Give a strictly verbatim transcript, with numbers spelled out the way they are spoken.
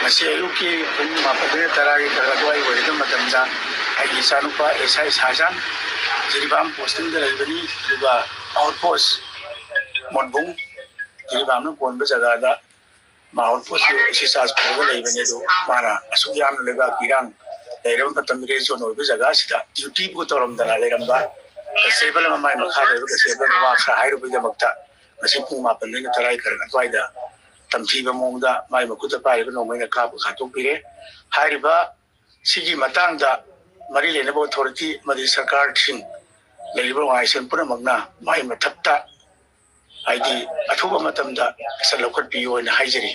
ꯉꯁꯤ ꯑꯌꯨꯛꯀꯤ ꯄꯨꯡ ꯃꯥꯄꯟꯗꯒꯤ ꯇꯔꯥꯒꯤ ꯈꯔ ꯑꯗꯨꯋꯥꯏ ꯑꯣꯏꯔꯤꯕ ꯃꯇꯝꯗ ꯑꯩꯒꯤ ꯏꯆꯥꯅꯨꯄꯥ ꯑꯦꯁ ꯑꯥꯏ ꯁꯍꯥꯖꯥꯟ ꯖꯤꯔꯤꯕꯥꯝ ꯄꯣꯁꯇꯤꯡꯗ ꯂꯩꯕꯅꯤ꯫ ꯑꯗꯨꯒ ꯑꯥꯎꯠ ꯄꯣꯁ ꯃꯣꯟꯕꯨꯡ ꯖꯤꯔꯤꯕꯥꯝꯅ ꯀꯣꯟꯕ ꯖꯒꯥꯗ ꯃꯥ ꯑꯥꯎꯠ ꯄꯣꯁꯀꯤ ꯑꯦꯁꯤ ꯆꯥꯔꯖ ꯄꯨꯔꯒ ꯂꯩꯕꯅꯤ꯫ ꯑꯗꯨ ꯃꯥꯅ ꯑꯁꯨꯛ ꯌꯥꯝꯅ ꯂꯩꯕꯥꯛꯀꯤ ꯏꯔꯥꯡ ꯂꯩꯔꯕ ꯃꯇꯝꯗ, ꯔꯦꯗ ꯖꯣꯟ ꯑꯣꯏꯕ ꯖꯒꯥ ꯑꯁꯤꯗ ꯗ꯭ꯌꯨꯇꯤꯕꯨ ꯇꯧꯔꯝꯗꯅ ꯂꯩꯔꯝꯕ ꯀꯟꯁꯇꯦꯕꯜ ꯑꯃ, ꯃꯥꯏ ꯃꯈꯥ ꯂꯩꯕ ꯀꯟꯁꯇꯦꯕꯜ ꯑꯃ ꯋꯥ ꯈꯔ ꯍꯥꯏꯔꯨꯕꯒꯤꯗꯃꯛꯇ ꯉꯁꯤ ꯄꯨꯡ ꯃꯥꯄꯟꯗꯒꯤ ꯇꯔꯥꯒꯤ ꯈꯔ ꯑꯗꯨꯋꯥꯏꯗ ꯇꯝꯊꯤꯕ ꯃꯑꯣꯡꯗ ꯃꯥꯏ ꯃꯈꯨꯠꯇ ꯄꯥꯏꯔꯤꯕ ꯅꯣꯡꯃꯩꯅ ꯀꯥꯞꯄ ꯈꯥꯠꯇꯣꯛꯄꯤꯔꯦ꯫ ꯍꯥꯏꯔꯤꯕ ꯁꯤꯒꯤ ꯃꯇꯥꯡꯗ ꯃꯔꯤ ꯂꯩꯅꯕ ꯑꯣꯊꯣꯔꯤꯇꯤ ꯑꯃꯗꯤ ꯁꯔꯀꯥꯔꯁꯤꯡ, ꯂꯩꯔꯤꯕ ꯑꯣꯔꯒꯅꯥꯏꯖꯦꯁꯟ ꯄꯨꯝꯅꯃꯛꯅ ꯃꯥꯏ ꯃꯊꯛꯇ, ꯍꯥꯏꯗꯤ, ꯑꯊꯨꯕ ꯃꯇꯝꯗ ꯑꯦꯛꯁꯟ ꯂꯧꯈꯠꯄꯤꯌꯨ ꯍꯥꯏꯅ ꯍꯥꯏꯖꯔꯤ꯫